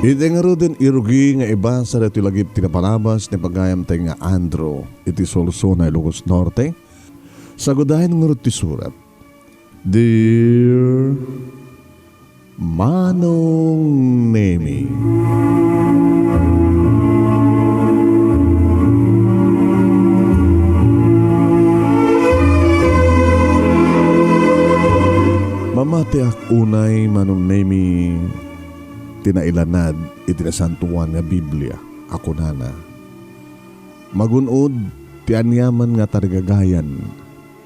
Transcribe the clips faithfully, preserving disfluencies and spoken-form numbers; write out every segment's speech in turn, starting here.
Iti ngaruden irugi nga ibasa daytoy lagip ti napalabas ni pagayamtay nga Andrew iti Solsona, Ilocos Norte, sagudayen ngarud ti surat. Dear Manong Nemi. Mamatiak unay, Manong Nemi, ti nailanad iti Nasantoan nga Biblia a kunana, "Magun-od ti aniaman nga tarigagayan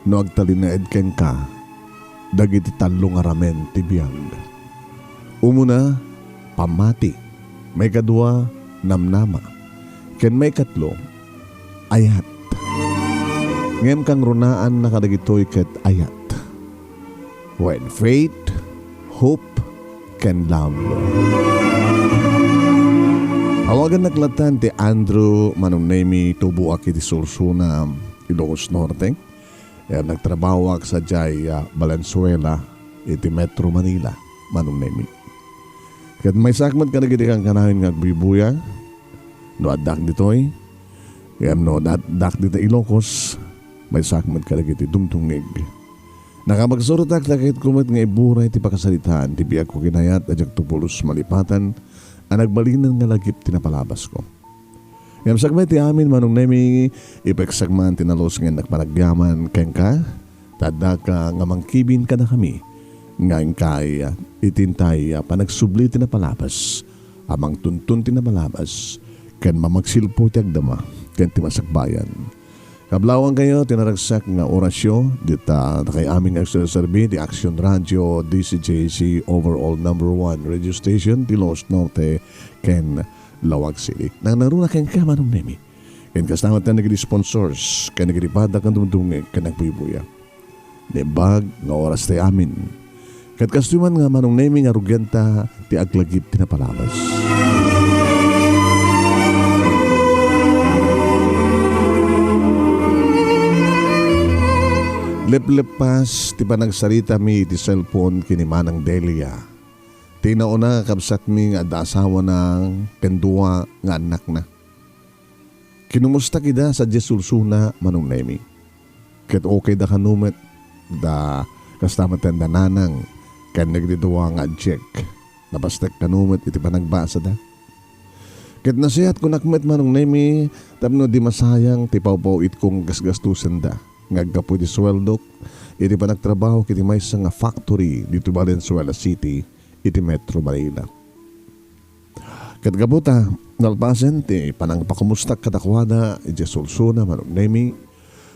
no agtalinaed kenka dagiti tallo nga ramen ti biag. Umuna, pammati. Maikadua, namnama. Ken maikatlo, ayat." Ngem kangrunaanna kadagitoy ket ayat. When faith, hope, ken love. Awagannak latta ti Andrew, Manong Nemi, tuboak iti Solsona, Ilocos Norte. Ngem nagtrabahoak sadiay, ah, Valenzuela iti Metro Manila, Manong Nemi. Ket maysaak met kadagiti kankanayon nga agbuybuya, no addaak ditoy, ngem no addaak dita Ilocos, maysaak met kadagiti dumdumngeg. Nakapagsurotak ta kayatko met nga iburay ti pakasaritaan ti biagko ken ayat a diakto pulos malipatan a nagbalinen nga lagip ti napalabasko. Ngem sakbay ti amin, Manong Nemi, ipeksak man ti nalus nga innak panagyaman kenka, ta addaka nga mangkibin kadakami nga inkay iti intay a panagsubli ti napalabas, a mangtuntun ti napalabas, ken mamagsilpo ti agdama ken ti masakbayan. Kablawankayo ti naragsak nga orasyo, dita dakay amin nga agserserbi ti Action Radio, D C J C, overall number one radio station ti Ilocos Norte ken Laoag City. Nangnangruna kenka, Manong Nemi. Ken kasta met dagiti sponsors, ken dagiti paddak nga dumdumngeg ken agbuybuya. Naimbag nga oras ti amin. Ket kastoy man nga, Manong Nemi, nga rugianta ti aglagip ti napalabas. Lepleppas ti panagsaritami iti cellphone ken ni Manang Delia. Ti nauna, kabsatmi nga adda asawana ken dua nga annakna. Kinumustak ida sadiay Solsona, Manong Nemi. Ket okayda kano met da, kasta met da Nanang ken dagiti dua nga adiek. Napasnek kano met iti panagbasada. Ket nasayaat kunak met, Manong Nemi, tapno di masayang ti pawpaw-itko nga gasgastusenda nga aggapu iti sueldok iti panagtrabaho iti maysa nga factory ditoy Valenzuela City iti Metro Manila. Ket gapu ta nalpasen ti panangpakumustak kadakuada idiay Solsona, Manong Nemi,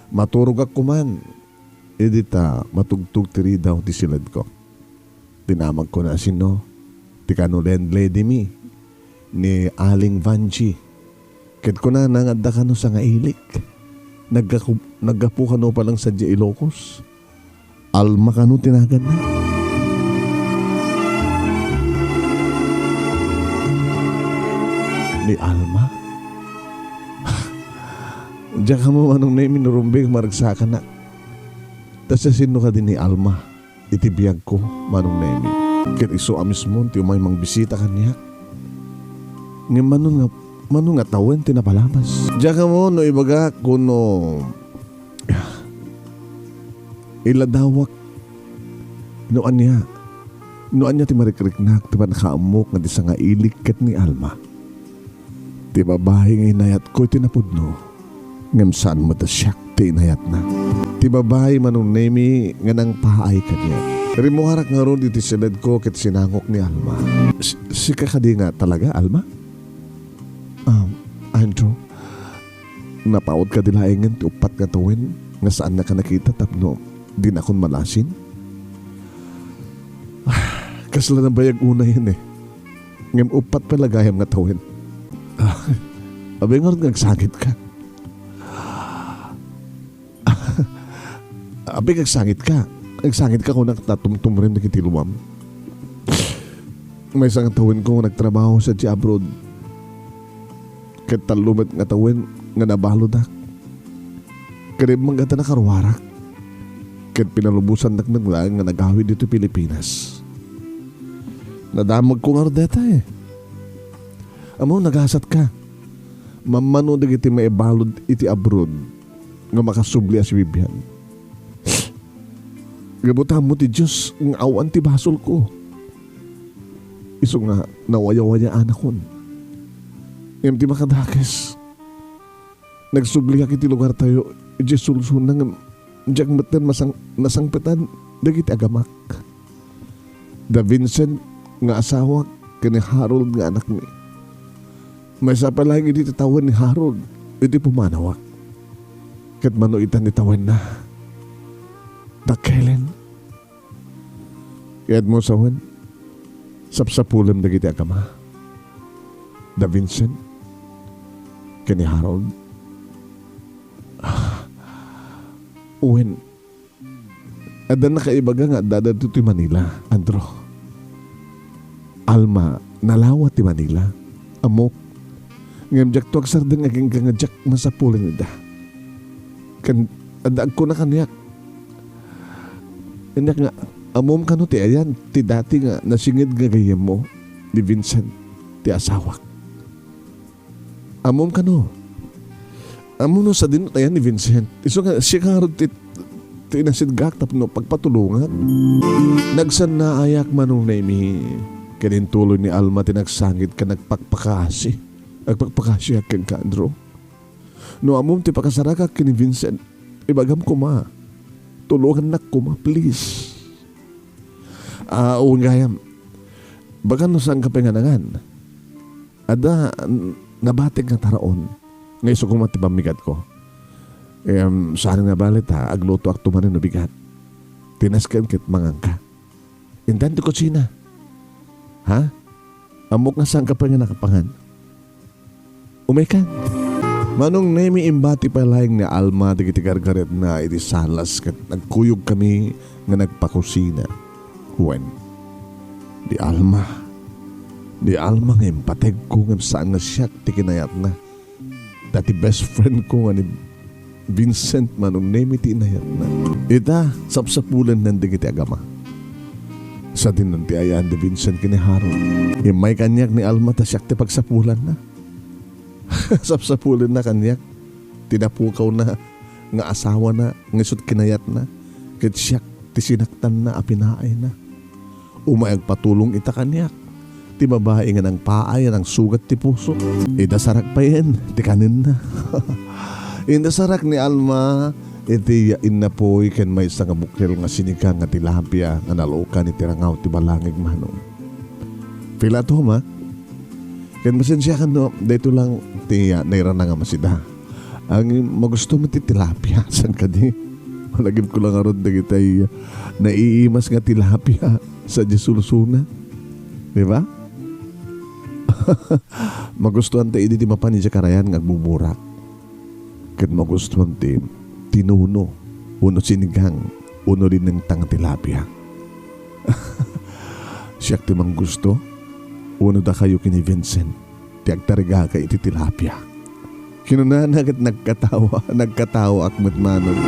maturogak koman idi ta matugtog ti ridaw ti siledko. Dinamagko a sino ti kano landlady mi, ni Aling Vangie. Ket kunana nga adda kano sangailik. Naggaku-, naggapu kano pa lang sadiay Ilocos. Alma kano ti naganna? Ni Alma? Diak ammo, Manong Nemi, no rumbeng maragsakanak. Ta siasino kadi ni Alma iti biagko, Manong Nemi? Ket isu a mismo ti umay mangbisita kaniak. Ngem mano nga, mano nga tawen ti napalabas? Diak ammo no ibagak kuno iladawak no ania, no ania ti marikriknak ti pannakaammok nga di sangailik ket ni Alma. Ti babai nga inayatko iti napudno, ngem saan met a siak ti inayatna. Ti babai, Manong Nemi, nga nangpaay kaniak. Rimmuarak ngarud iti siledko ket sinangok ni Alma. "Si-, sika kadi nga talaga, Alma?" "Um, Andrew, napaut kadi laengen ti uppat nga tawen nga saannaka nakita tapno dinakon malasin?" "Kasla nabayag unayen eh. Ngem uppat pay la gayam nga tawen." "Ah, apay ngarud nga agsangitka?" "Apay nga agsangitka? Agsangitka kunak ta tumtumrem dagiti luam. Maysa nga tawenko nga nagtrabaho sadiay abroad. Ket tallo met nga tawen nga nabaludak. Karimmang ta nakaruarak. Ket pinalubosannak met laeng nga nagawid ditoy Pilipinas. Nadamagko ngarud dayta eh." Ammo, nagasatka. Mammano dagiti maibalud iti abroad nga makasubli a sibibiag. Gapu ta ammo ti Dios nga awan ti basolko. Isu nga nawayawayaanakon. Ngem ti makadakes, nagsubliak iti lugartayo, idiay sulsuna, ngem diak metten masang-, nasangpetan dagiti agamak. Da Vincent nga asawak ken ni Harold nga anakmi. Maysa pay laeng idi ti tawen ni Harold iti pumanawak. Ket mano ita ni tawenna? Da Kellen. Ket mo sawen, sapsapulem dagiti agama. Da Vincent ken ni Harold. Wen, adda nakaibaga nga adda ditoy Manila, Andrew. Alma, nalawa ti Manila. Ammok. Ngem diakto agsardeng agingga nga diak masapulen ida. Ken adda agkuna kaniak. Kaniak nga, ammom kano ti ayan, ti dati nga nasinged nga gayyemmo, ni Vincent, ti asawak. Ammom kano? Ammo no sadino ti ayan ni Vincent. Isu nga, siya ngarud ti, ti inasidgak tapno pagpatulongak. Nagsannaayak, Manong Nemi. Ken intuloy ni Alma ti nagsangit ken nagpakpakasi. Agpakpakasiak kenka, Andrew. No ammom ti pakasaragak ken ni Vincent, ibagam koma. Tulongannak koma, please. Ah, wen gayam. Baka no saanka pay nga nangan. Adda, n-, nabatek nga taraon nga isu koma ti pammigatko. Em, saan nga bale ta aglutoakto manen no bigat. Ti nasken ket manganka. Intan ti kusina. Ha? Ammok nga saanka pay nga nakapangan. Umaykan. Manong Nemi, imbati pay laeng ni Alma dagiti gargaretna iti salas ket nagkuyogkami nga nagpakusina. Wen, di Alma. Di Alma nga impategko ngem saan nga siak ti kinayatna. Ta ti best friend ko nga ni Vincent, Manong Nemi, ti inayatna. Ita, sapsapulennan dagiti agama. Sadino ti ayan di Vincent ken ni Harold. Immay kaniak ni Alma ta siak ti pagsapulanna. Sapsapulenna kaniak ti napukawna nga asawana nga isut' kinayatna, ket siak ti sinaktanna a pinaayna. Umay agpatulong ita kaniak, ti babai nga nangpaay a nangsugat ti puso. Indasarak payen ti kanenna. Indasarak ni Alma iti innapuy ken maysa nga bukel nga sinigang nga tilapia nga nalukan iti rangaw ti balangig, Manong. Feel at home, ha? Ken pasensiakan no, daytoy lang ti, ah, nairana nga masida. Ang magusto mo ti tilapia, saan kadi? Malagip ko lang ngarud dagitay, ah, naiimas nga tilapia sa di sulsuna. Di ba? Magustuhan ta idi ti mapan idiay karayan nga agbuburak. Ket magustuhan ti tinuno, wenno sinigang, wenno linengtang a tilapia. Siak ti manggusto, wenno dakayo ken ni Vincent ti agtarigaka iti tilapia. Kinunana ket nagkatawa, nagkatawaak met, Manong.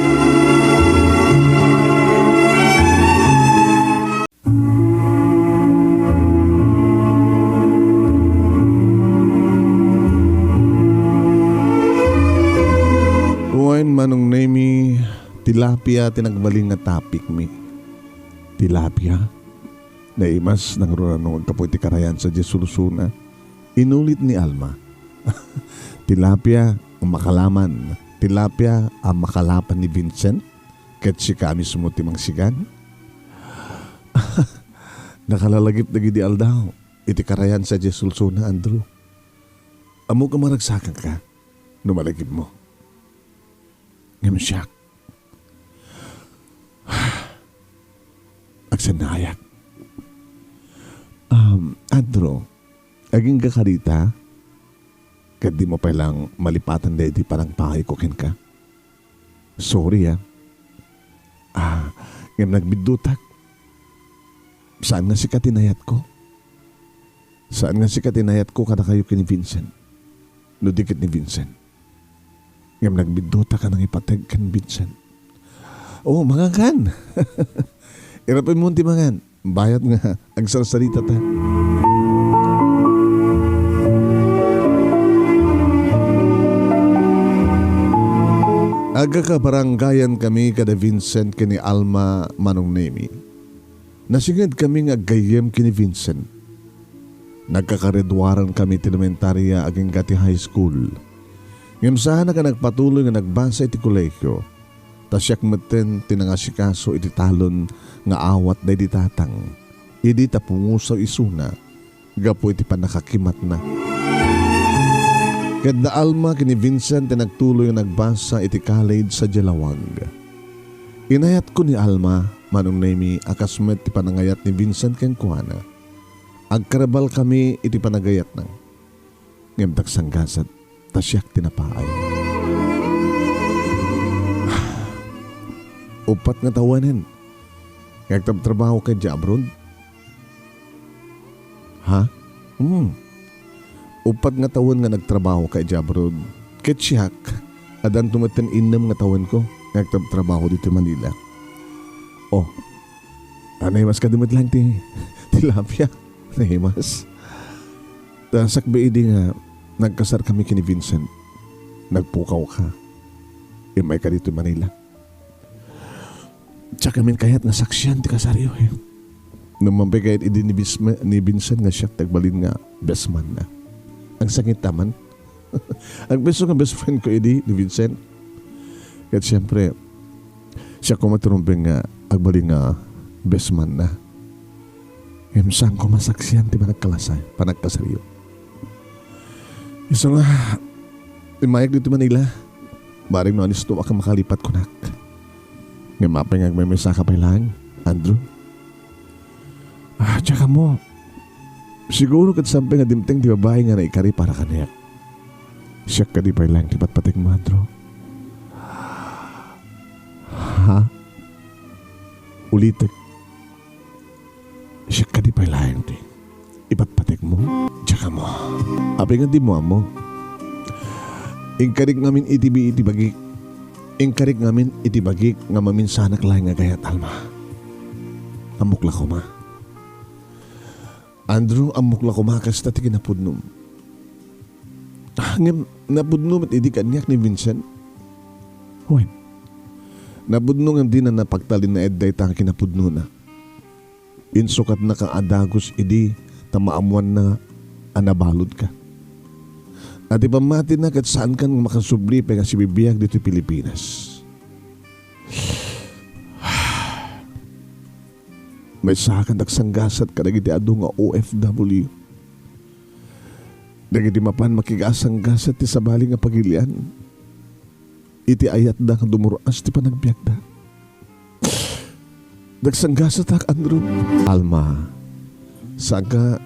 Wen, Manong Nemi, tilapia ti nagbalin nga topicmi. Tilapia? Naimas nangruna no aggapu iti karayan sa di sulsuna. Inulit ni Alma. Tilapia a makalaman. Tilapia a makalapan ni Vincent. Ket sika mismo ti mangsigan. Nakalalagip dagidi aldaw iti karayan sa di sulsuna, Andrew. Ammok a maragsakanka no malagipmo. Ngem siak, agsannaayak. Um, Andrew, agingga kadita, ket dimo pay lang malipatan daydi panangpaayko kenka. Sorry, ah. Ah, ngem nagbiddutak. Saan nga sika ti nayatko? Saan nga sika ti nayatko kadakayo ken ni Vincent? No di ket ni Vincent. Ngem nagbiddutak a nangipateg ken Vincent. Oh, mangankan. Irapem mon ti mangan. Bayat nga, agsarsaritata. Agkakabarangayankami kada Vincent ken ni Alma, Manong Nemi. Nasingedkami nga aggayyem ken ni Vincent. Nagkakagraduarankami ti elementaria agingga ti high school. Ngem saanak a nagpatuloy nga nagbasa iti kolehio, ta siak metten ti nangasikaso iti talon nga awat daydi tatang, idi ta pungusaw isuna gapu iti pannakakimatna. Ket da Alma ken ni Vincent ti nagtuloy nga nagbasa iti college sadiay lawag. Inayatko ni Alma, Manong Nemi, a kas met ti panangayat ni Vincent kenkuana. Agkarbalkami iti panagayatna. Ngem dagsanggasat, ta siak ti napaay. Uppat nga tawenen nga agtrabtrabahoka idiay abroad. Ha? Hmm. Uppat nga tawen nga nagtrabahoka idiay abroad. Ket siak, addanto metten innem nga tawenko nga agtrabtrabaho ditoy Manila. Oh, a, naimas kadi met laeng ti tilapia. Naimas. Ta sakbay idi nga nagkasarkami ken ni Vincent, nagpukawka. Immayka ditoy Manila. Diak ngamin kayat nga saksian ti kasaryo, eh. Naman pay kayat idi ni Bisma-, ni Vincent nga siak ti agbalin nga best man na. Agsangit ta man. Agbisto nga best friend ko idi ni Vincent. Ket siyempre, siak koma ti rumbeng nga agbalin nga best man na. Ngem saanko masaksian ti panagkalasay, panagkasaryo. Isu nga, immayak ditoy Manila. Bareng no anisto a makalipat kunak. Ngem apay nga agmaymaysaka pay laeng, Andrew? Ah, diak ammo. Siguro ket saan pay nga dimteng ti babai nga naikari para kaniak. Siak kadi pay laeng ti patpatekmo, Andrew? Ha? Ulitek. Siak kadi pay laeng ti ipatpatekmo? Diak ammo. Apay nga dimo ammo? Inkarik ngamin iti bi-, iti bagik. Inkarik ngamin iti bagik nga maminsanak laeng nga gayat, Alma. Ammok la koma. Andrew, ammok la koma kasta ti kinapudnom. Ah, ngem napudno met idi kaniak ni Vincent? Wen. Napudno ngem dina napagtalinaed dayta nga kinapudnona. Insukatnaka a dagus idi ta maammoanna a nabaludka. A ti pammatina ket saankan nga makasubli pay nga sibibiag ditoy Pilipinas. Maysakan dagsanggasat kadagiti adu nga O F W. Dagiti mapan makigasanggasat ti sabali nga pagilian iti ayatda nga dumur-as ti panagbiagda. Dagsanggasatak, Andrew. Alma, saanka,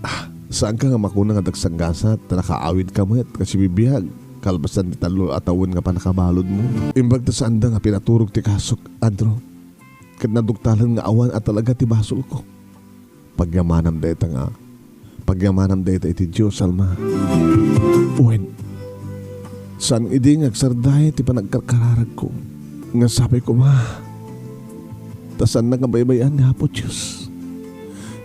ah, saanka nga makuna nga dagsanggasat ta nakaawidka met nga sibibiag kalpasan ti tallo a tawen nga pannakabaludmo? Imbag ta saanda nga pinaturog ti kasok, Andrew. Ket naduktalan nga awan a talaga ti basolko. Pagyamanam dayta nga, pagyamanam dayta iti Dios, Alma. Wen, saan idi nga agsarday ti panagkarkararagko nga sapay koma ta saanna nga baybay-an ni Apo Dios.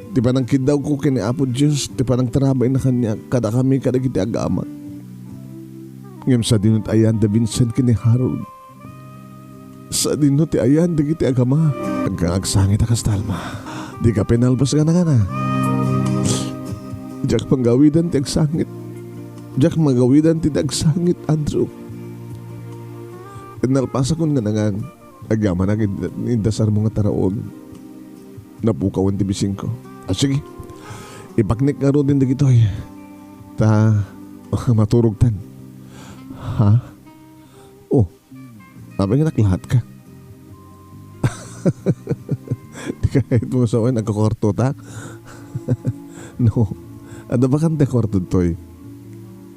Ti panangkiddawko ken ni Apo Dios, ti panangtarabayna kaniak, kadakami kadagiti agamak. Ngem sadino ti ayan da Vincent ken ni Harold? Sadino ti ayan dagiti agama? Agka agsangit a kasta, Alma. Dika pinalpas nga nangana. Diak magawidan ti agsangit. Diak magawidan ti agsangit, Andrew. Nalpasakon nga nangan. Agyamanak id-, indasarmo nga taraon. Napukawan ti bisingko. Ah, sige. Ipaknek ngaruden dagitoy. Ta, maturogtan. Ha? Oh, apay nga naklahatka? Di kayatmo sawen, agkukuartota? No. Adda bakante a kuarto ditoy.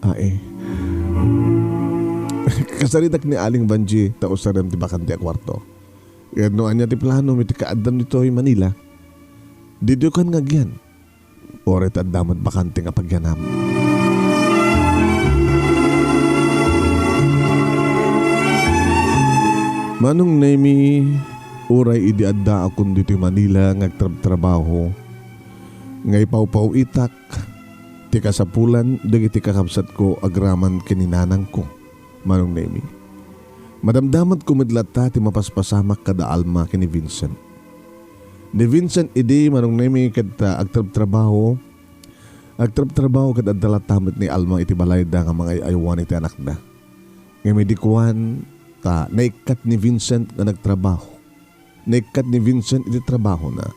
Ay. Kasaritak ni Aling Vanjie, ta usarem ti bakante a kuarto. Ket no ania ti planom iti kaaddam ditoy Manila, ditoykan nga agyan. Uray ta adda met bakante nga pagyanam. Manong Nemi, uray idi addaakon ditoy Manila nga agtrabtrabaho, nga ipawpaw-itak ti kasapulan dagiti kakabsatko agraman ken ni nanangko, Manong Nemi. Madamdamatko met latta ti mapaspasamak kada Alma ken ni Vincent. Ni Vincent idi, Manong Nemi, ket, ah, agtrabtrabaho, agtrabtrabaho ket adda latta met ni Alma iti balayda nga mangay-aywan iti anakda. Ngem idi kuan, ta naikkat ni Vincent nga nagtrabaho. Naikkat ni Vincent iti trabahona,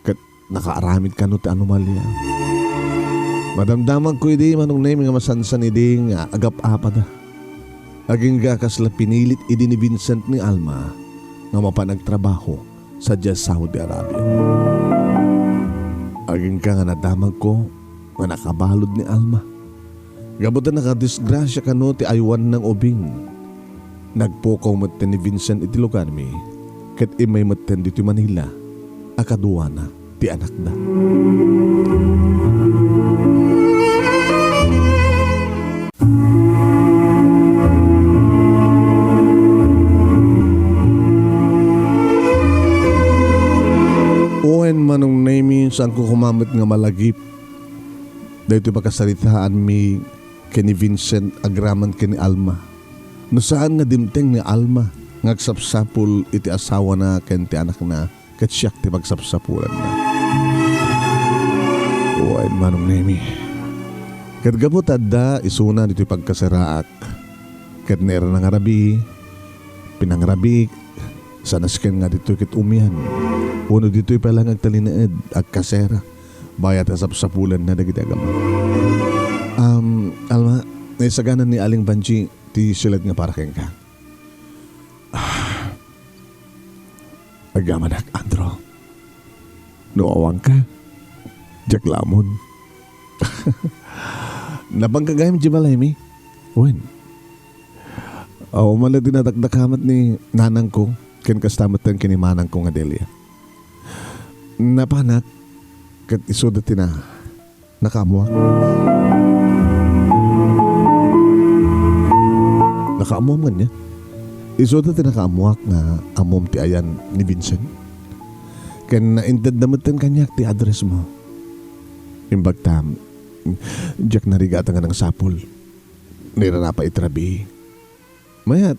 ket nakaaramid kano ti anomalia. Madamdamanko idi, Manong Nemi, nga masansan idi nga agap-apada. Agingga kasla pinilit idi ni Vincent ni Alma nga mapan agtrabaho sadiay Saudi Arabia. Agingga nga nadamagko nga nakabalud ni Alma. Gapu ta nakadisgrasia kano ti aywanna nga ubing. Nagpukaw metten ni Vincent iti lugarmi, ket immay metten ditoy Manila a kaduana ti anakda. Wen, Manong Nemi, saanko koma met nga malagip daytoy pakasaritaanmi ken ni Vincent agraman ken ni Alma. No saan nga dimteng ni Alma nga agsapsapul iti asawana ken ti anakna, ket siak ti pagsapsapulanna. Wen, Manong Nemi. Ket gapu ta adda isuna ditoy pagkasaraak, ket nairana nga rabii, pinangrabiik, sa nasken nga ditoy ket umian, wenno ditoy pay laeng agtalinaed, agkasera, bayat a sapsapulanna dagiti agama. Um, Alma, naisagana ni Aling Banji ti siled nga para kenka. Ah, agamanak, Andrew. No awanka, diak la amon. Napanka gayam iti balaymi? Wen. Awan man laeng ti nadakdakamat ni nanangko, ken kasta met ken ni manangko nga Delia. Napanak, ket isuda ti na-, nakaammoak. Nakaammoam kaniak? Isuda ti nakaammoak nga ammom ti ayan ni Vincent. Ken naintedna metten kaniak ti address mo. Imbag ta, diak narigatan nga nangsapul. Nairana pay iti rabii. Mayat.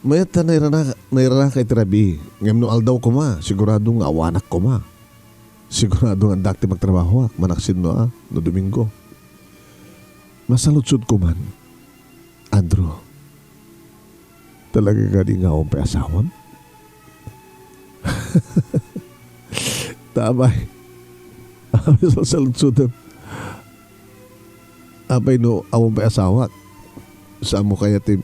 Mayat ta nairana, nairanaka iti rabii. Ngem no aldaw koma, sigurado nga awanak koma. Sigurado nga addaak ti pagtrabahoak, manaksid no, ah, no Domingo. Masaludsodko man, Andrew. Talaga kadi nga awan pay asawam? Ta apay. Apay, sasaludsodem. Apay no awan pay asawak? Saanmo kayat ti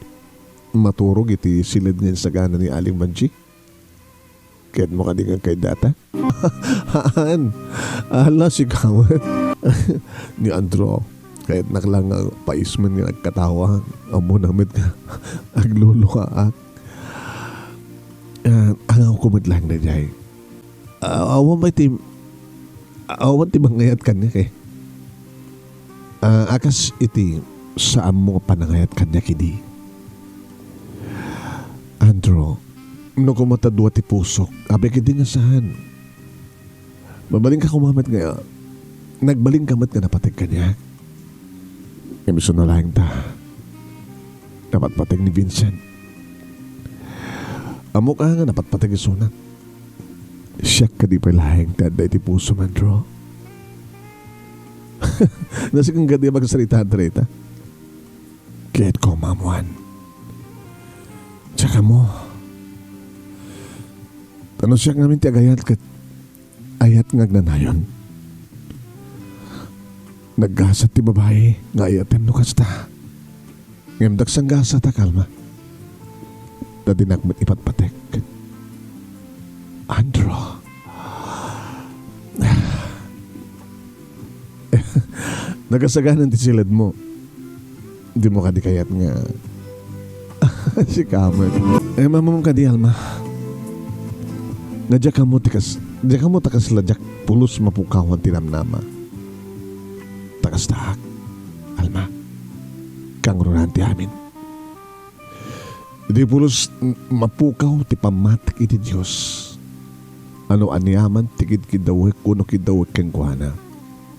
maturog iti siled nga insagana ni Aling Manji? Kayatmo kadi nga agkaydata? Haan. Ala, sika met. Ni Andrew, kayatnak lang nga paismen nga agkatawa. Ammona met nga agluluaak. Ah, angawko met laeng daydiay. Ah, awan pay ti, awan ti mangayat kaniak, eh. Ah, a kas iti saanmo nga panangayat kaniak idi. Andrew, no koma ta dua ti pusok, apay ketdi nga saan? Mabalinka koma met nga, nagbalinka met nga napateg kaniak. Ngem isuna laeng ta, napatpateg ni Vincent. Ammok a nga napatpateg isunan. Siak kadi pay laeng ti adda iti pusom, Andrew. Nasken kadi a magsarita dayta? Ket koma, ammoan. Diak ammo. Ta no siak ngamin ti agayat ket ayat nga agnanayon. Naggasat ti babai nga ayatem no kasta. Ngem daksanggasatak, Alma. Ta dinak met ipatpatek. Andrew. Nakasaganan ti siledmo. Dimo kadi kayat nga sika met. Eh, mamum kadi, Alma. Nga diak ammo ti kas-, diak ammo ta kasla diak pulos mapukawan ti namnama. Ta kastaak, Alma. Kangrunaan ti amin. Di pulos n-, mapukaw ti pammatik iti Dios. A no aniaman ti kidkiddawek wenno kiddawek kenkuana,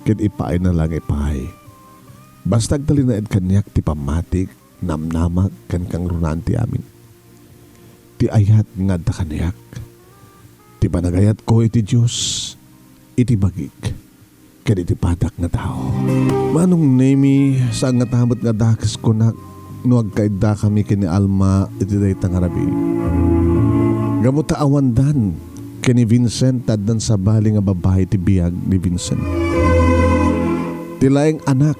ket ipaayna laeng pay. Basta agtalinaed kaniak ti pammatik, namnamak, ken kangrunaan ti amin. ti ayat nga adda kaniak. Ti panagayatko iti Dios, iti bagik, ken iti padak nga tao. Manong Nemi, saan ngata met nga dakes kunak no agkaiddakami ken ni Alma iti dayta nga rabii. Gapu ta awandan ken ni Vincent ta addan sabali nga babai ti biag ni Vincent. Ti laeng anak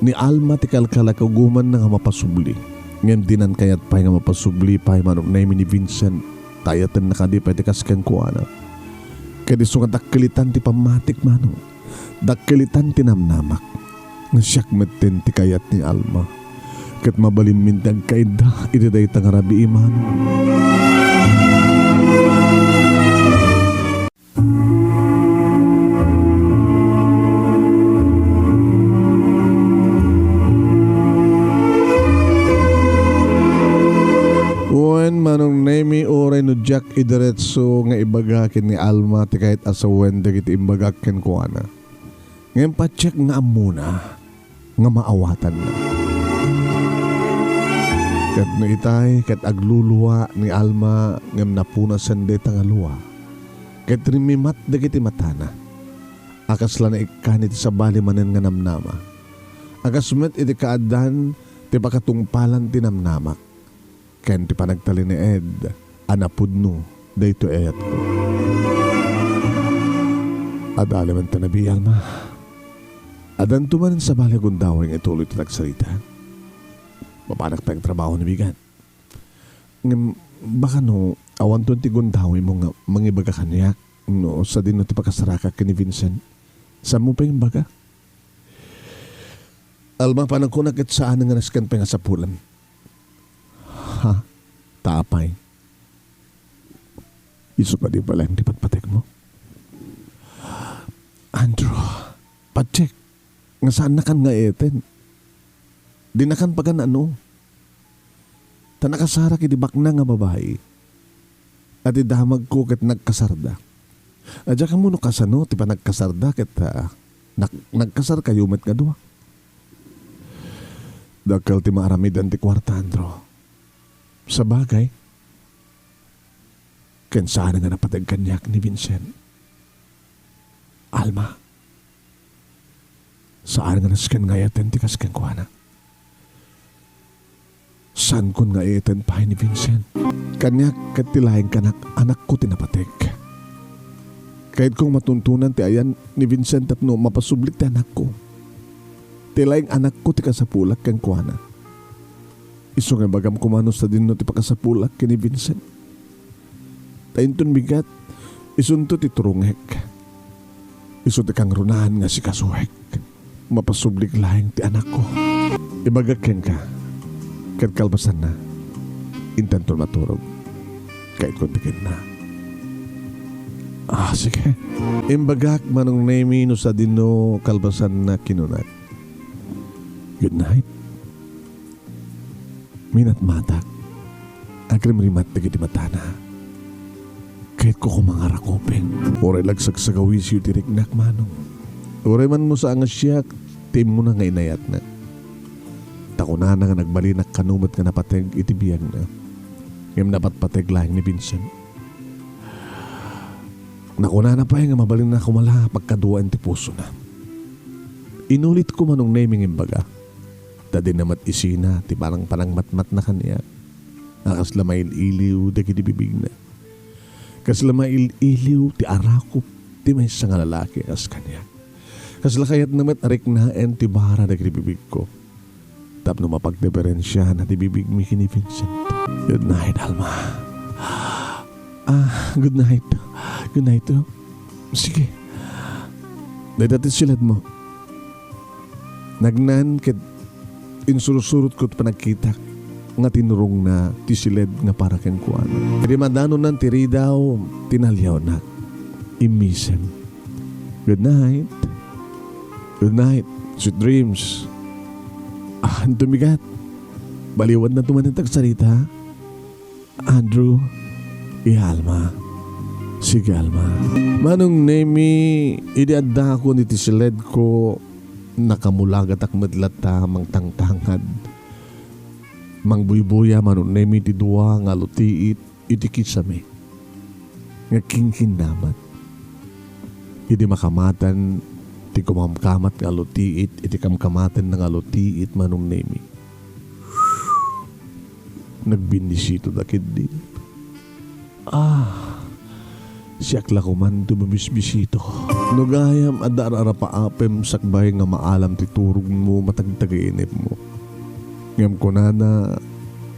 ni Alma ti kalkalakagumanna nga mapasubli. Ngem dinan kayat pay nga mapasubli pay Manong Nemi ni Vincent. Ta ayatenna kadi pay ti kas kenkuana. Ket isu nga dakkelitan ti pammatik, Manong. Dakkelitan ti namnamak. Nga siak metten ti kayat ni Alma. Ket mabalinmin ti agkaidda iti dayta nga rabii, Manong. Wen, Manong Nemi, uray no diak idiretso nga ibaga ken ni Alma ti kayat a sawen dagiti imbagak kenkuana. Ngem patiek nga ammona nga maawatanna. Ket no itay ket aglulua ni Alma ngem napunasen dayta nga lua, ket rimmimat dagiti matana, a kasla naikkan iti sabali manen nga namnama, a kas met iti kaaddan ti pakatungpalan ti namnamak. Ken ti panagtalinaed a napudno daytoy ayatko. Adda laeng ta nabiag, Alma. Addanto manen sabali a gundaway nga ituloy ti nagsarita. Mapanak pay agtrabaho ni bigat. Ngem, baka no, awanton ti gundawaymo nga mangibaga kaniak no sadino ti pakasarakak ken ni Vincent. Saanmo pay imbaga? Alma, panagkunak ket saan nga nasken pay nga sapulan. Ha? Ta apay? Isu kadi pay laeng ti patpategmo? Andrew, patiek nga saannakan nga eten. Dinakan pagan-ano. Ta nakasarak iti baknang a babai. A ti damagko ket nagkasarda. A diak ammo no kasano ti panagkasarda ket, ah, nag-, nagkasarkayo met nga dua. Dakkel ti maaramidan ti kuarta, Andrew. Sabagay, ken saan nga napateg kaniak ni Vincent. Alma, saan nga nasken nga ayaten ti kas kenkuana. Saankon nga ayaten pay ni Vincent. Kaniak ket ti laeng kanak, anakko ti napateg. Kayatkong matuntunan ti ayan ni Vincent tapno mapasublik ti anakko. Ti laeng anakko ti kasapulak kenkuana. Isu nga ibagam koma no sadino ti pakasapulak ken ni Vincent. Ta inton bigat, isunto ti turongek. Isu ti kangrunaan nga sikasuek. Mapasublik laeng ti anakko. Ibagak kenka, ket kalpasanna, intanton maturog. Kaitkon ti kinuna. Ah, sige. Imbagak, Manong Nemi, no sadino kalpasanna kinunak. Good night. Minatmatak. Agrimrimat dagiti matana. Kayatko koma nga rakupen. Uray la agsagsagawisiyo ti riknak, Manong. Uray man no saan nga siak ti immuna nga inayatna. Ta kunana nga nagbalinak kano met nga napateg iti biagna. Ngem napatpateg laeng ni Vincent. Nakunana pay nga mabalinna koma la pagkaduaen ti pusona. Inulitko, Manong Nemi, nga imbaga. Ta dinna met isina ti parang panangmatmatna kaniak a kasla mail-iliw dagiti bibigna. Kasla mail-iliw ti arakop ti maysa nga lalaki a kas kaniak. Kasla kayatna met a riknaen ti bara dagiti bibigko tapno mapagdiferensiana ti bibigmi ken ni Vincent. Good night, Alma. Ah, good night. Good night, oh. Sige. Dayta ti siledmo. Nagnan ket insursurotko ti panagkitak nga tinurongna ti siled nga para kenkuana. Idi madanonan ti ridaw, tinaliawnak. Immisem. Good night. Good night. Sweet dreams. Ah, anto, bigat? Baliwanna tumanen ti agsarita? Andrew, i Alma. Sige, Alma. Manong Nemi, idi addakon iti siledko, nakamulagatak met latta mangtangtangad. Mangbuybuya, Manong Nemi, ti dua nga lutiit. iti kisame nga kinkinnamat. Idi makamatan ti kumamkamat nga alutiit iti kamkamatenna nga alutiit, Manong Nemi. Nagbindisito da ketdi. Ah, siak la koman ti mabisbisito. No gayam adda ar-arapaapem sakbay nga maalam ti turogmo, matagtagainepmo. Ngem kunana,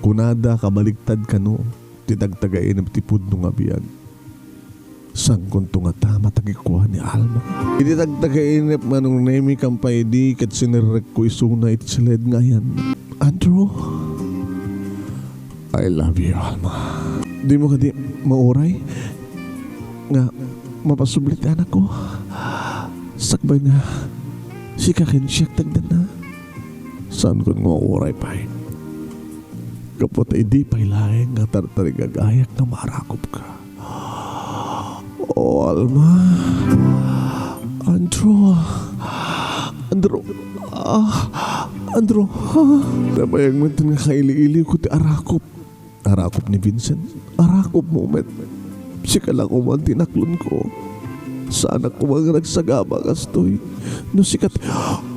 kunada kabaliktad kano ti tagtagainep ti pudno nga biag. Saankonto ngata matagikua ni Alma. Iti tagtagainep, Manong Nemi, kampay idi ket sinerrekko isuna iti siled nga ayan. Andrew, I love you, Alma. Dimo kadi mauray nga mapasubli ti anakko? Sakbay nga sika ken siak ti agdanna. Saankon nga mauray pay. Gapu ta idi pay laeng nga tartarigagayak nga maarakopka. Oh, Alma. Andrew. Andrew. Ah, Andrew. Ah. Nabayag man nga kaili-iliwko ti arakop. Arakop ni Vincent. Arakopmo met. Sika la koman ti naklonko. Saanak koman nga nagsagaba kastoy. No sika ti,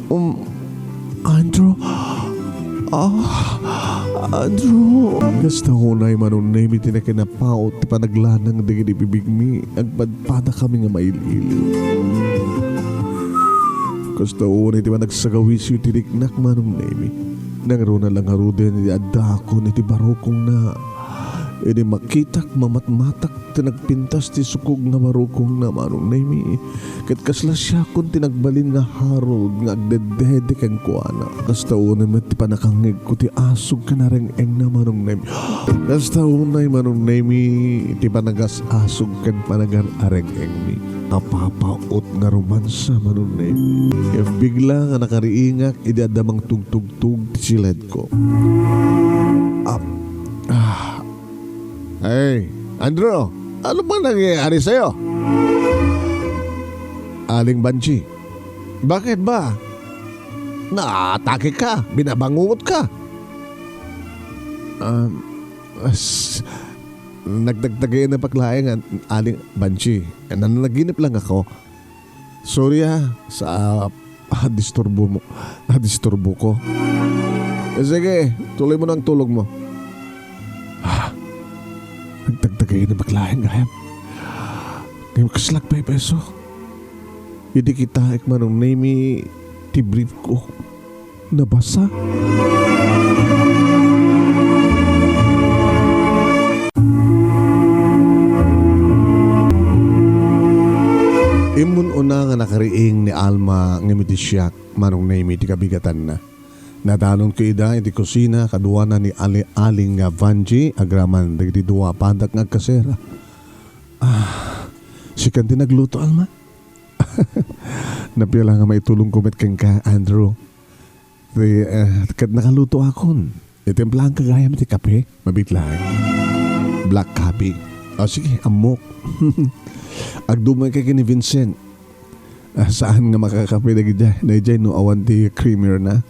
um, Andrew. Ah, Andrew. Kasta unay, Manong Nemi, ti nakinapaut ti panaglanang dagiti bibigmi. Agpadpadakami nga mail-iliw. Kasta unay ti panagsagawisiw ti riknak, Manong Nemi. Nangruna la ngaruden iti addaakon iti barukongna. Idi makitak, mamatmatak ti nagpintas ti sukog nga barukongna, Manong Nemi. Ket kasla siakon ti nagbalin nga Harold nga agdeddede kenkuana. Kasta unay met ti panakangngegko ti asug ken areng-engna, Manong Nemi. Kasta unay, Manong Nemi, ti panagas-asug ken panagar-areng-engmi. Napapaut nga romansa, Manong Nemi. Ket bigla nga nakariingak idi adda mangtugtugtog ti siledko. Ap-, ah. Hey, Andrew, ano bang nangyayari sa'yo? Aling Banji, bakit ba? Naatake ka, binabangungot ka. Um, as-, nagtagtagay na paklayan nga, Aling Banji. Nananaginip lang ako. Sorry, ah, sa, ah, disturbo mo. Ah, disturbo ko. Eh, sige, tuloy mo na ang tulog mo. Ah, nagtagtagay na paklayan gayam. Ngayon kaslak pa peso. Idi kitaek, Manong Nemi, ti brief ko. Nabasa. Immun-una nga nakariing ni Alma ngem iti siak, Manong Nemi, ti kabigatanna. Nadanonko ida iti kusina kaduana ni Ali-, Aling nga Vanji agraman dagiti dua a padak nga agkasera. Ah, sikan ti nagluto, Alma? Napia la nga maitulongko met kenka, Andrew. Ti, eh, ket nakalutoakon. Itimplaanka gayam ti kape, mabiit laeng. Black coffee. O, sige, ammok. Agdumayka ken ni Vincent. Ah, saan nga makakape dagiti, daydiay no awan ti creamer na?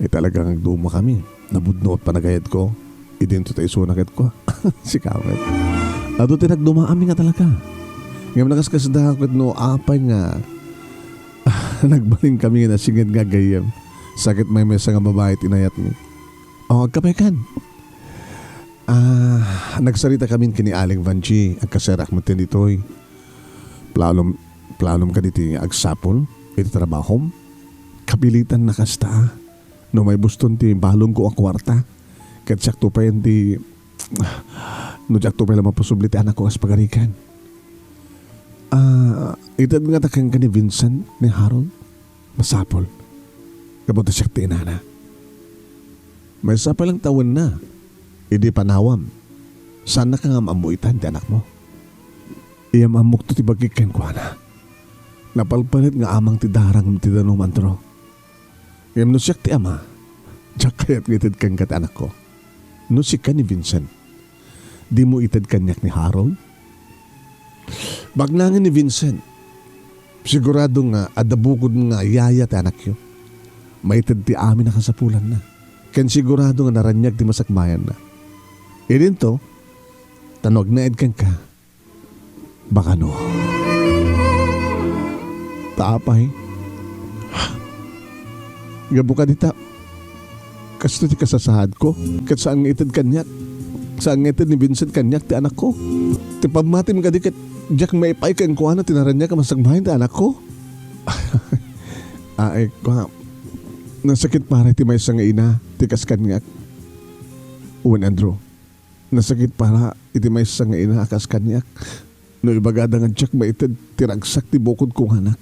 Eh, talagang agdumakami. Nabudno ti panagayatko. Idinto ta isuna ket kua. Sika met. Adu ti nagdumaami nga talaga. Ngem nakaskasda ket no apay nga nagbalinkami nga nasinged nga gayyem. Sakit maymaysa nga babai ti inayatmi. O, agkapekan. Ah, nagsarita kamin ken ni Aling Vanji, agkaserak met ditoy. Planom, planom kaditi agsapul iti trabahom. Kapilitan na kasta. No maibuston ti balonko a kuarta, ket siakto pay ti, no diakto pay la mapasubli ti anakko kas pagarigan. Ah, ited ngata kenka ni Vincent, ni Harold? Masapul. Gapu ta siak ti inana. Maysa pay lang tawenna. Idi panawam, saannaka nga am-ammoitan ti anakmo. Iyam-ammokto ti bagik kenkuana. Napalpalit nga amang ti darang ti danum, Andrew. Ngem no siak ti ama, diak kayat nga ited kenka ti anakko. No sika ni Vincent, dimo ited kaniak ni Harold? Bagnangen ni Vincent, sigurado nga adda bukod nga yaya ti anakyo. Maited ti amin a kasapulanna. Ken sigurado nga naraniag ti masakbayanna. Idinto, Ta no agnaed kenka, bakano? Ta apay? Gapu kadita, kastoy ti kasasaadko, ket saan nga ited kaniak. Saan nga ited ni Vincent kaniak ti anakko. Ti pammatim kadi ket diak maipaay kenkuana ti naraniag a masakbayan ti anakko. Ay, kua, nasakit para iti maysa nga ina ti kas kaniak. Wen, Andrew, nasakit para iti maysa nga ina a kas kaniak no ibagada nga diak maited ti ragsak ti bukodko nga anak.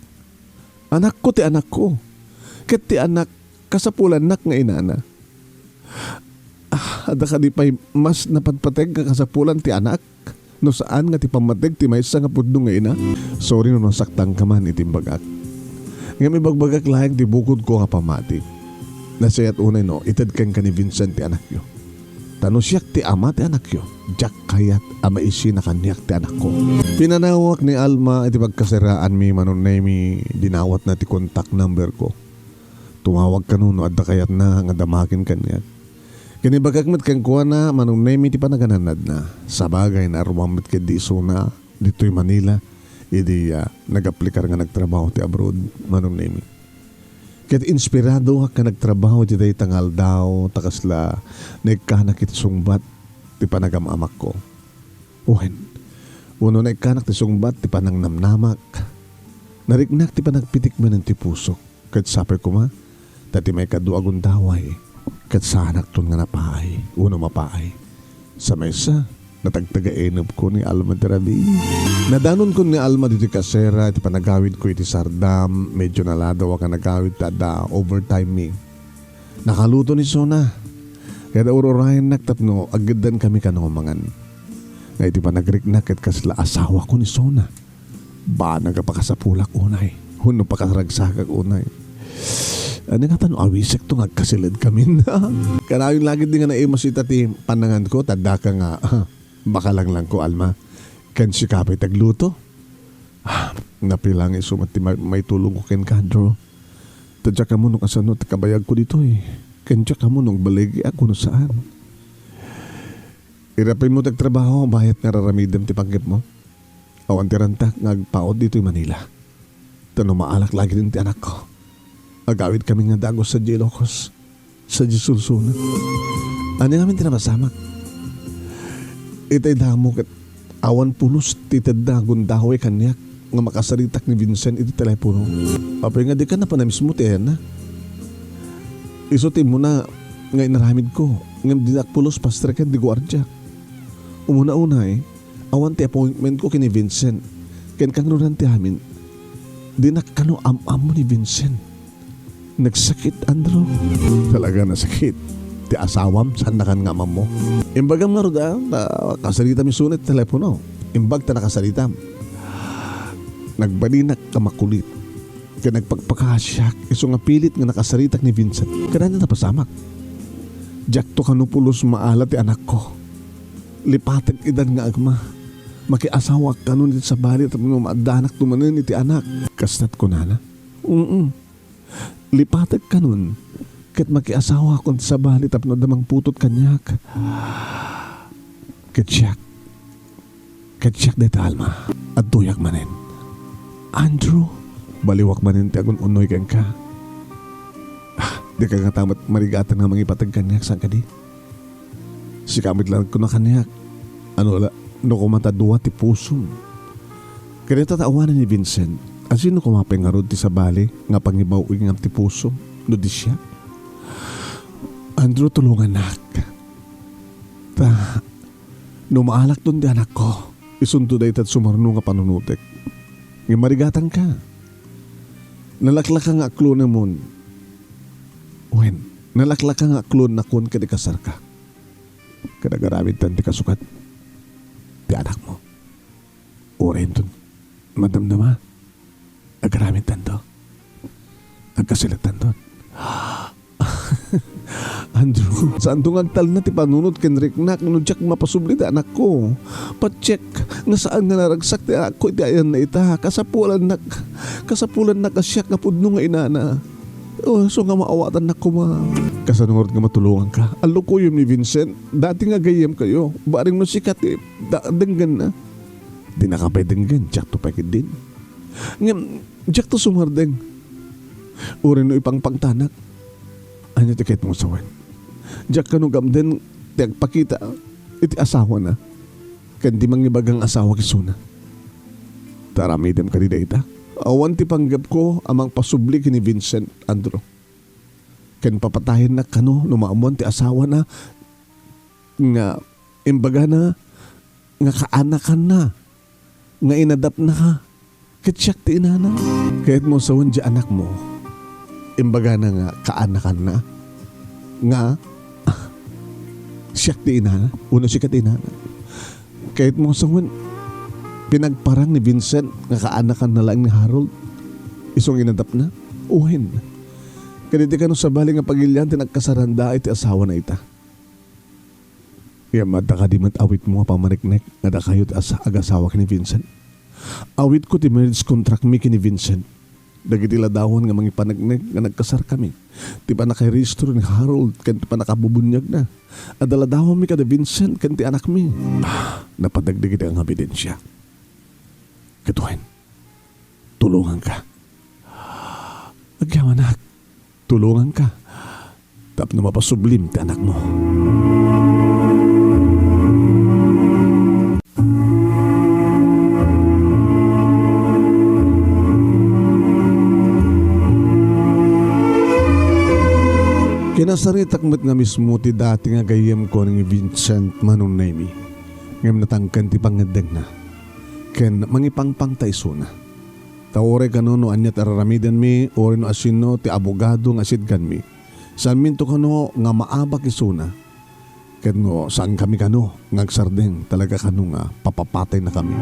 Anakko ti anakko, ket ti anak kasapulannak nga inana. Ah, adda kadi pay mas napatpateg nga kasapulan ti anak no saan nga ti pammateg ti maysa nga pudno nga ina? Sorry no nasaktanka man iti imbagak. Ngem ibagbagak laeng ti bukodko nga pammati. Nasayaat unay no ited kenka ni Vincent ti anakyo. Ta no siak ti ama ti anakyo, diak kayat a maisina kaniak ti anakko. Pinanawak ni Alma iti pagkasaraanmi, Manong Nemy, dinawatna ti contact number ko. Tumawag kano no adda kayatna nga damagen kaniak. Ket ibagak met kenkuana, Manong Nemy, ti panaganannadna. Sabagay, naaruan met ketdi isuna ditoy Manila idi, ah, nagaplikar nga nagtrabaho ti abroad, Manong Nemy. Ket inspiradoak nga nagtrabaho iti dayta nga aldaw ta kasla naikkanak iti sungbat ti panagam-amakko. Wen, wenno naikkanak ti sungbat ti panangnamnamak. Nariknak ti panagpitik manen ti pusok, ket sapay koma, ta ti maikadua a gundaway, ket saanakton nga napaay, wenno mapaay. Sa maysa, natagtagainepko ni Alma ti rabii. Nadanon kon ni Alma ditoy kasera iti panagawidko iti sardam, medyo naladaw a nagawid ta adda overtime mi. Nakaluto ni Sona. Kaya ur-urayennak tapno aggeddan kami kano mangan. Nga iti panagriknak ket kasla asawako ni Sona. Banag a pakasapulak unay. Wenno pakaragsakak unay. Ania ngata no awisekto nga agkasiled kamin? Kanayon lagid di nga naimas ita ti pananganko, ta addaka nga, ah, makalanglang ko, Alma. Ken sika pay ti agluto. Ah, napilangis isu met ti ma-, maitulongko kenka, Andrew. Ta diak ammo no kasano ti kabayagko ditoy. Ken diak ammo no agbaligiak wenno saan. Irapinmo ti agtrabaho, bayat nga ar-aramidem ti panggepmo. Awan ti rantak nga agpaut ditoy Manila. Ta no maalak lagiden ti anakko, agawidkami nga dagus sadiay Ilocos, sadiay Solsona. Ania ngamin ti napasamak? Itay damo ket awan pulos ti itedda a gundaway kaniak nga makasaritak ni Vincent iti telepono. Apay nga dika napanamismo ti ayanna? Isu ti immuna nga inaramidko, ngem dinak pulos pastreken ti guardia. Umuna unay, awan ti appointmentko ken ni Vincent. Ken kangrunan ti amin, dinak kano am-ammo ni Vincent. Nagsakit, Andrew. Talaga nasakit. Ti asawam, saannakan nga am-ammo. Imbagam ngarud, ah, ta kasaritam isuna ti telepono. Imbag ta nakasaritam. Nagbalinak a makulit. Ken nagpakpakasiak, isu nga pilit nga nakasaritak ni Vincent. Ket ania ti napasamak? Diakto kano pulos maala ti anakko. Lipatek idan nga agma. Makiasawaak kanon iti sabali tapno maaddanakto manen iti anak. Kasta't kunana? Mm. Lipatek kanon ket makiasawaakon iti sabali tapno adda mangputot kaniak. Ket siak, ket siak dayta, Alma. Adtoyak manen. Andrew, baliwak manen ti agun-unoy kenka. Ah, dika ngata met marigatan nga mangipateg kaniak, saan kadi? Sika met laeng kuna kaniak. Ano la, no koma ta dua ti pusom. Ket dayta ta awanen ni Vincent, asino koma pay ngarud ti sabali nga pangibaw-ingam ti pusom no di siak? Andrew, tulongannak. Ta, no maalakton ti anakko, isunto dayta ti sumarno nga panunotek. Ngem marigatanka. Nalaklaka nga aklonemon. Wen, nalaklaka nga aklonnakon ket ikasarka. Ket agaramidtan ti kasukat ti anakmo. Uray inton madamdama, agaramidtanto. Agkasiledtanto. Andrew, saanto nga agtalna ti panunot ken riknak no diak mapasubli ti anakko. Patiek nga saan nga naragsak ti anakko iti ayanna ita. Kasapulannak, kasapulannak a siak nga pudno nga inana. O, isu nga maawatannak koma. Kasano ngarud nga matulonganka? Allukoyem ni Vincent. Dati nga gayyemkayo. Bareng no sika ti da-, denggenna. Dinaka pay denggen, diakto pay ketdin. Ngem, diakto sumardeng. Uray no ipangpangtanak. Ania ti kayatmo sawen? Diak kano gamden ti agpakita iti asawana ken di mangibaga nga asawa isuna. Ta aramidem kadi dayta? Awan ti panggepko a mangpasubli ken ni Vincent, Andrew. Ken papatayennak kano no maammoan ti asawana nga imbagana nga kaanakanna, nga inadapnaka, ket siak ti inana. Kayatmo sawen ti anakmo, imbagana nga kaanakanna, nga siak ti inana, wenno sika ti inana. Kayatmo sawen, pinagparang ni Vincent nga kaanakanna laeng ni Harold, isu nga inadapna? Wen, kadagiti kano sabali nga pagilian ti nagkasaranda iti asawana ita? Ngem adda kadi met awitmo a pammaneknek nga dakayo ti asa-, agasawa ken ni Vincent? Awitko ti marriage contract mi ken ni Vincent. Dagiti ladawan nga mangipaneknek nga nagkasarkami, ti pannakairehistro ni Harold ken ti pannakabubuniagna. Adda ladawanmi kada Vincent ken ti anakmi. Ah, napadag dagiti nga ebidensia. Ket wen, tulonganka. Agyamanak, tulonganka tapno mapasublim ti anakmo. Kinasaritak met nga mismo ti dati nga gayyemko ni Vincent, Manong Nemy. Ngem natangken ti pangngeddengna ken mangipangpangta isuna. Ta uray kano no ania ti ar-aramidenmi, uray no asino ti abogado nga isidkanmi, saanminto kano nga maabak isuna. Ket no saankami kano nga agsardeng, talaga kano nga papapataynakami.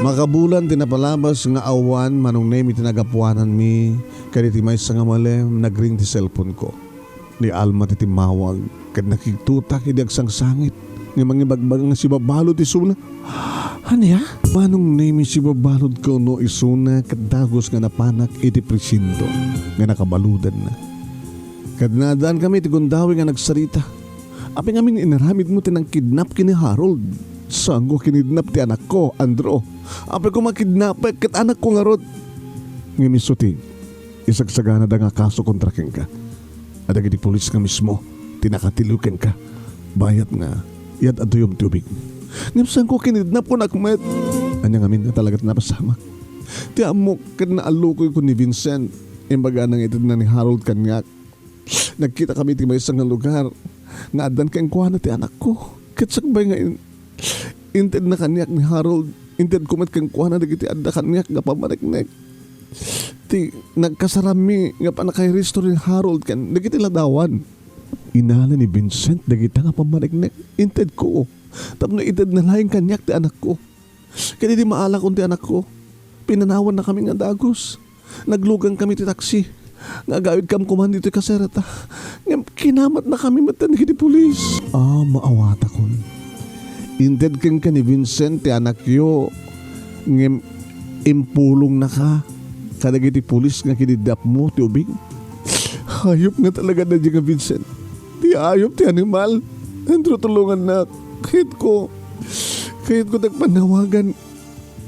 Makabulan ti napalabas nga awan, Manong Nemy, ti nagapuananmi, ket iti maysa nga malem, nagring ti cellphone-ko. Ni Alma ti timmawag, ket nakigtotak idi agsangsangit nga mangibagbaga nga sibabalud isuna. Ania? Manong Nemy, sibabaludko no isuna ket dagus nga napanak iti presinto nga nakabaludanna. Ket naaddankami iti gundaway nga nagsarita. Apay ngamin inaramidmo ti nangkidnap ken ni Harold? Saanko kinidnap ti anakko, Andrew. Apay koma kidnapek ket anakko ngarud? Ngem isu ti isagsaganada nga kaso kontra kenka. Adda dagiti pulis nga mismo ti nakatiliw kenka, bayat nga iyad-adduyom ti ubing. Ngem saanko kinidnap, kunak met. Ania ngamin a talaga ti napasamak? Ti ammok ket naallukoyko ni Vincent. Imbagana nga itedna ni Harold kaniak. Nagkitakami iti maysa nga lugar nga addan kenkuana ti anakko. Ket sakbay nga in-, intedna kaniak ni Harold, intedko met kenkuana dagiti adda kaniak nga pammaneknek. Ti nagkasarammi nga pannakairehistro ni Harold ken dagiti ladawan. Inala ni Vincent dagita nga pammaneknek, intedko tapno itedna laeng kaniak ti anakko. Ket idi maalakon ti anakko, pinanawannakami nga dagus. Naglugangkami ti taksi nga agawidkami koman ditoy kasereta. Ngem kinamatnakami metten dagiti pulis. Ah, maawatakon. Inted kenka ni Vincent ti anakyo, ngem impulongnaka kadagiti pulis nga kinidnapmo ti ubing. Hayop nga talaga daydiay nga Vincent. Ti hayop ti animal. Andrew, tulongannak. Kayatko. Kayatko ti agpannawagan.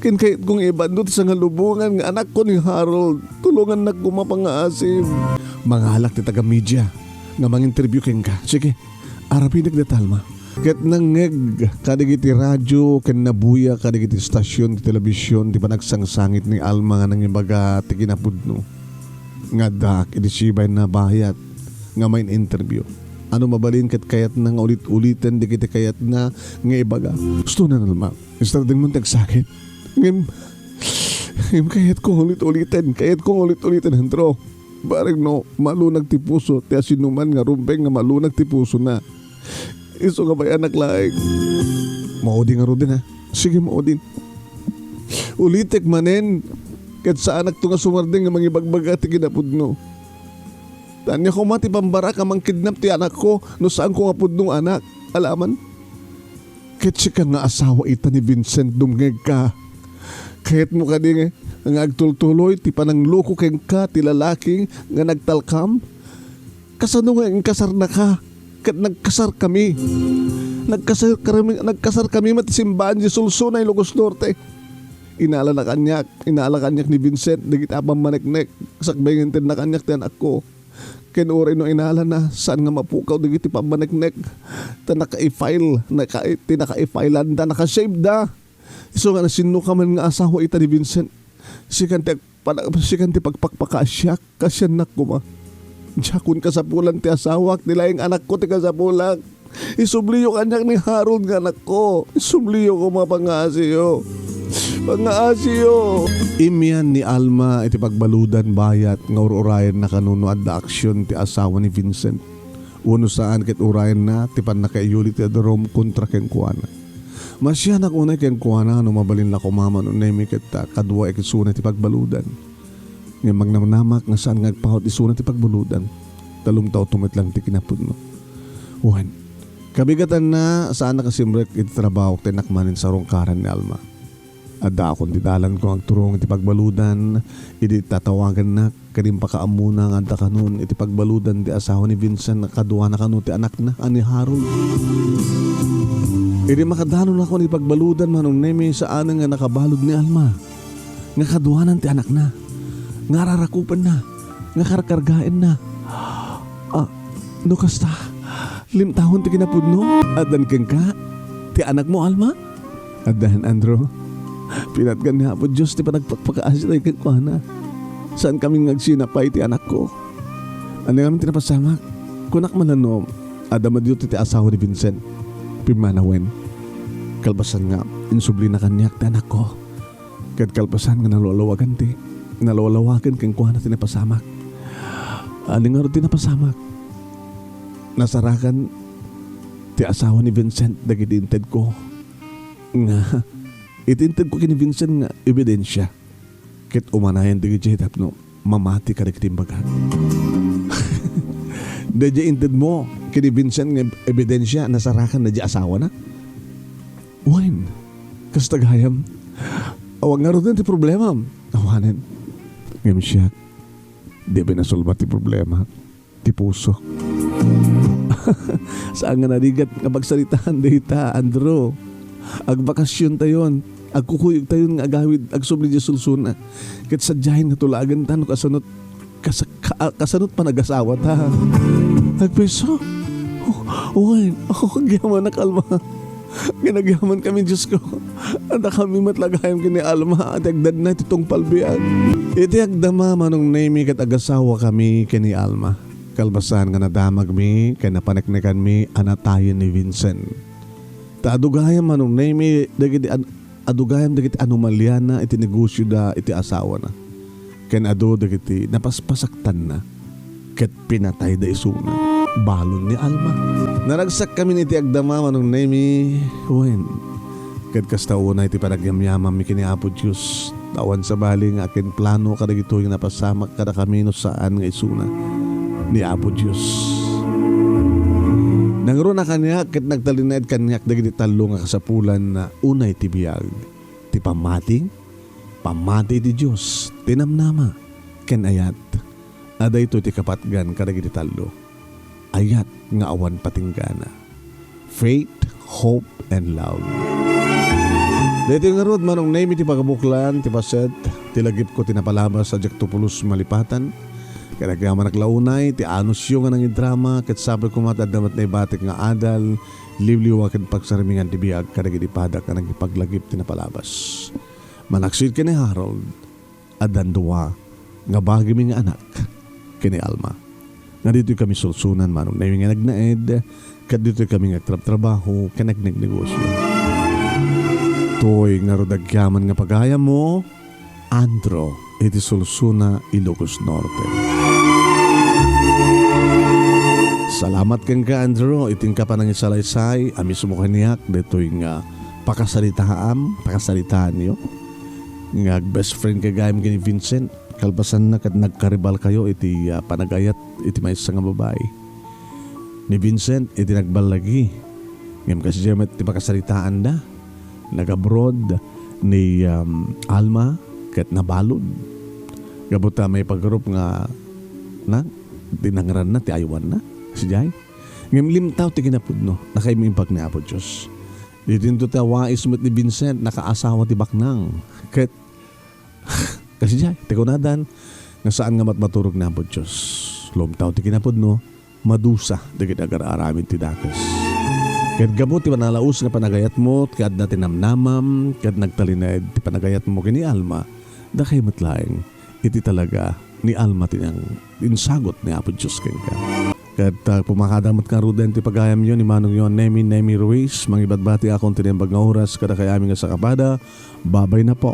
Ken kayatko nga ibando ti sangalubongan nga anakko ni Harold. Tulongannak koma, pangngaasim. Mangalak ti taga-media nga manginterview kenka. Sige, aramidak dayta, Alma. Ket nangngeg kadagiti radio ken nabuya kadagiti estasion ti telebision ti panagsangsangit ni Alma nga nangibaga ti kinapudno nga addaak iti sibayna bayat nga main-interview. Ano mabalin ket kayatna nga ulit-uliten dagiti kayatna nga ibaga. Husto na, Alma. Mister Dingmon ti agsakit. Ngem, ngem kayatko nga ulit-uliten. Kayatko nga ulit-uliten, Andrew. Bareng no, malunag ti puso ti asinoman nga rumbeng nga malunag ti pusona. Isu nga bay-anak laeng. Maudi ngaruden, ha? Sige, maudin. Ulitek manen, ket saanakto nga sumardeng nga mangibagbaga ti kinapudno. Ta ania koma ti pambarak a mangkidnap ti anakko no saanko nga pudno nga anak? Alaman? Ket sika nga asawa ita ni Vincent, dumngegka. Kayatmo kadi nga, nga agtultuloy ti panangloko kenka ti lalaki nga nagtalkam? Kasano nga inkasarnaka? Ket nagkasarkami. Nagkasarkami, nagkasarkami met ti simbaan diay sulsuna, Ilocos Norte. Inalana kaniak, inala kaniak ni Vincent dagiti a pammaneknek, sakbay nga intedna kaniak ti anakko. Ken uray no inalana, saan nga mapukaw dagiti pammaneknek. Ta naka-e-file, naka-, ti naka-e-fileanda, naka-save da. Isu nga nasinnoka man nga asawa ita ni Vincent. Sikan ti agpana-, sikan ti pagpakpakaasiak, kaasiannak koma. Diakon kasapulan ti asawak, ti laeng anakko ti kasapulak. Isubliyo kaniak ni Harold nga anakko. Isubliyo koma, pangaasiyo. Pangaasiyo. Immian ni Alma iti pagbaludan bayat nga ur-urayenna kano no adda aksion ti asawa ni Vincent. Wenno saan ket urayenna ti pannakaiyuli ti adarum kontra kenkuana. Masianak unay kenkuana no mabalin la koma man unaymi ket ta kadua isuna ti pagbaludan. Ngem magnamnamak nga saan nga agpawat isuna ti pagbaludan. Ta lumtawto met lang ti kinapudno. Wen, kabigatanna, saannak a simrek iti trabaho ket innak manen sarungkaran ni Alma. Addaakon ti dalanko nga agturong iti pagbaludan idi tatawagannak ken impakaammona nga adda kanon iti pagbaludan ti asawa ni Vincent nga kaduana kano ti anakna a ni Harold. Idi makadanonakon iti pagbaludan, Manong Nemi, saanen nga nakabalud ni Alma nga kaduanan ti anakna, nga rarakupenna, nga karkargaenna. Ah, no kasta, limtawon ti kinapudno, addan kenka ti anakmo, Alma? Addan, Andrew. Pinatgan ni Apo Dios ti panagpakpakaasi tayo kenkuana. Saan kami nga agsinapay ti anakko. Ania ngamin ti napasamak? Kunak man no, adda madiyo ti asawa ni Vincent. Pimmanawen. Kalpasan nga, insublina kaniak ti anakko. Ket kalpasan nga nalawlawagan ti, nalawlawagan kenkuana ti napasamak. Ania ngarud ti napasamak? Nasarakan ti asawa ni Vincent dagiti intedko nga, iti intedko ken ni Vincent nga ebidensia. Ket umanayan dagiti tapno mamati kadagiti imbagak. Daydiay intedmo ken ni Vincent nga ebidensia, nasarakan daydiay asawana? Wen, kasta gayam, awan ngaruden ti problemam. Awanen. Ngem siak, di pinasulbat ti problema ti puso. Saan nga narigat nga pagsaritaan dayta, Andrew. Agbakasyon tayon, agkukuyog tayon nga agawid, agsubli diay sulsuna. Ket sadiayen nga tulagan ta no kasanot, kas-, ka-, kasanot panagasawata. Agpayso? Oh, wen, oh, agyamanak, Alma. Ngem agyamankami, Diosko. Adda kami met la gayam ken ni Alma, a ti agdadna iti tungpal biag. Iti agdama, Manong Nemi, ket agasawakami ken ni Alma. Kalpasan nga nadamagmi ken napaneknekanmi a natayen ni Vincent. Ta adu gayam, Manong Nemi, dagiti an-, adu gayam dagiti anomaliana iti negosioda iti asawana. Ken adu dagiti napaspasaktanna ket pinatayda isuna. Balon ni Alma. Naragsakkami iti agdama, Manong Nemi, wen. Ket kasta unay ti panagyamyamammi ken ni Apo Dios. Awan sabali nga akin plano kadagitoy nga napasamak kadakami no saan nga isuna ni Apo Dios. Nangruna kaniak ket nagtalinaed kaniak dagiti tallo nga kasapulan nga unay ti biag. Ti pammati, pammati iti Dios, ti namnama, ken ayat. A daytoy ti kapatgan kadagiti tallo. Ayat nga awan patinggana. Faith, hope, and love. Daytoy ngarud, Manong Nemi, ti pagabuklan ti paset ti lagipko ti napalabas a diakto pulos malipatan. Ket agyamanak la unay ti anusyo nga nangidrama, ket sapay koma ti adda met naibatik nga adal, liwliwa ken pagsarmingan ti biag kadagiti padak a nangipaglagip ti napalabas. Manaksid ken ni Harold, addan dua nga bagimi nga anak ken ni Alma. Nga ditoy kami sulsunan, Manong Nemi, nga nagnaed, ket ditoy kami nga agtrabtrabaho ken agnegnegosio. Toy ngarud agyaman nga pagayammo, Andrew, iti sulsuna, Ilocos Norte. Salamat kenka, Andrew, iti inka panangisalaysay a mismo kaniak ditoy nga pakasaritaam, pakasaritaanyo. Nga ag-best friend ka gayam ken ni Vincent. Kalpasanna ket nagkaribalkayo iti, ah, panagayat iti maysa nga babai. Ni Vincent iti nagballagi. Ngem kasdiay met ti pakasaritaanda. Nag-abroad ni, um, Alma ket nabalud. Gapu ta maipagarup nga, na, Ti nangranna ti aywanna. Sijay? Ngem limtaw ti kinapudno, nakaimbag ni Apo Dios. Didinto ti awais met ni Vincent, nakaasawa ti baknang. Ket, kasijay, ti kunadan, nga saan nga matmaturog ni Apo Dios. Lumtaw ti kinapudno, madusa dagiti agar-aramid ti dakes. Ket gapu ti manalaus nga panagayatmo, ti adda ti namnamam, ket nagtalinaed ti panagayatmo ken ni Alma, dakay met laeng iti talaga ni Alma ti nang insagut ni Apo Dios kenka. Ket, ah, pumakada met ngaruden ti pagayamyo ni manongyo Nemi, Nemi Ruiz, mangibadbati akon ti naimbag nga oras kadakay amin nga sakapada. Babay na po.